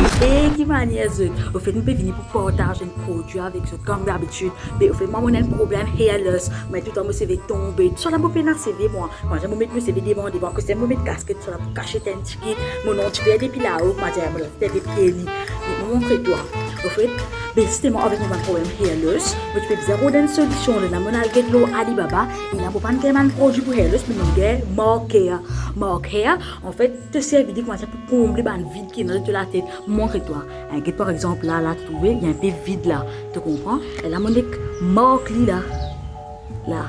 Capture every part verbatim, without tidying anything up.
E ki manier zot? Ofet, mo pe vini pou partaz enn prodwi avek zot, kouma dabitid. Me ofet, mwa, mo ena enn problem hair loss. Mwa, toultan mo seve tonbe. Tousala mo pena seve, mwa. Mwa, mo met mo seve devan, devan, kouma mo met kasket, tousala pou kasiet enn tigit. Mo non ti pe depi lao, mwa, mo latet pe pie li. Mo montre twa. Ofet, be, zisteman, avek mo bann problem hair loss, mo ti pe bizin rod enn solision. Lerla mo al get lor Alibaba, e la mo pa'nn gagn bann prodwi pou hair loss, me mo gagn Mark Hair. Mark Hair, anfet, to servi li kouma sa pou konble bann vid ki ena dan to latet. Mo montre twa. Hein, get par exanp la, la, to trouve, ena enpe vid la. To konpran? E la mo nek mark li la. La.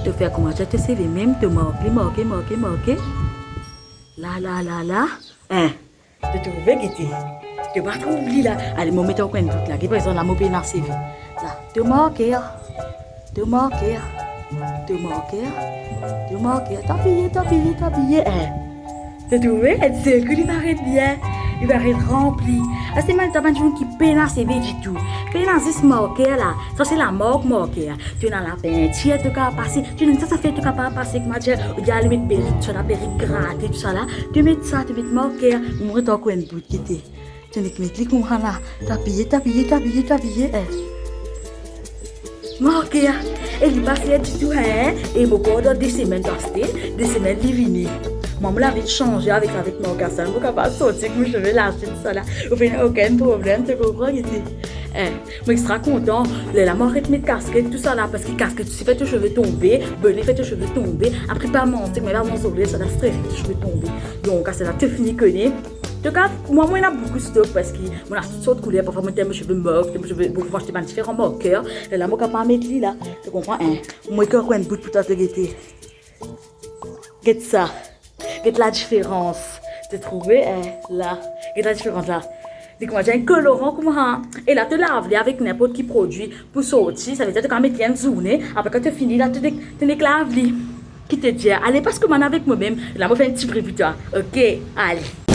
To fer kouma sa, to seve mem, to mark li, marke, marke, marke. La, la, la, la. Hein. To trouve, gete. To pa trouv li la. Ale, mo met ankor enn bout la. Get par exanp la, mo pena seve. La. To marke, ah. To marke, ah. To marke, ah. To marke, ah. To apiye, to apiye, to apiye, hein. To trouve, enn sel kou li paret bien, li paret ranpli. Aster mwa, ena bann dimoun ki pena seve ditou. Pena zis Mark Hair la. Sa se lamark Mark Hair. To ena lapintir, to kapav pase. To ena sa, sa fer to kapav pase, kouma dir, oubien al met perik, tousala, perik grate, tousala. To met sa, to met Mark Hair. Mo montre twa ankor enn bout, gete. To nek met li kouma la. To apiye, to apiye, to apiye, to apiye, hein. Mark Hair, e li pa ser ditou, hein? E mo kor dan de semenn to aste, de semenn li vini. Mwa, mo lavi sanze avek, avek Mark Hair sa, mo kapav sorti ek mo seve lase, tousala. Ofet, okenn problem, to konpran, gete. Hein, mo extra kontan. Lerla mo aret met kasket, tousala, parski kasket osi fer to seve tonbe, bone fer to seve tonbe. Apre pa manze, me pa manze, sa la stres, fer to seve tonbe. Donk, aster la to fini kone. Donk, mwa, mo ena boukou stok, parski mo ena tou sort kouler, parfwa mo tel mo seve mov, tel mo seve, bon, mo aste bann diferan Mark Hair. Lerla mo kapav met li la, to konpran, hein? Mo nek ankor enn bout pou twa, to gete. Get sa. Get ladiferans. To trouve, hein, la. Get ladiferans la. Li kouma dir enn koloran kouma, hein. E la to lav li avek ninport ki prodwi pou sorti, savedir to kapav met li enn zourne, apre kan to fini la, to nek, to nek lav li. Ki to dir? Ale, pas komann avek mo mem. La mo fer enn ti bri pou twa. Ok, ale.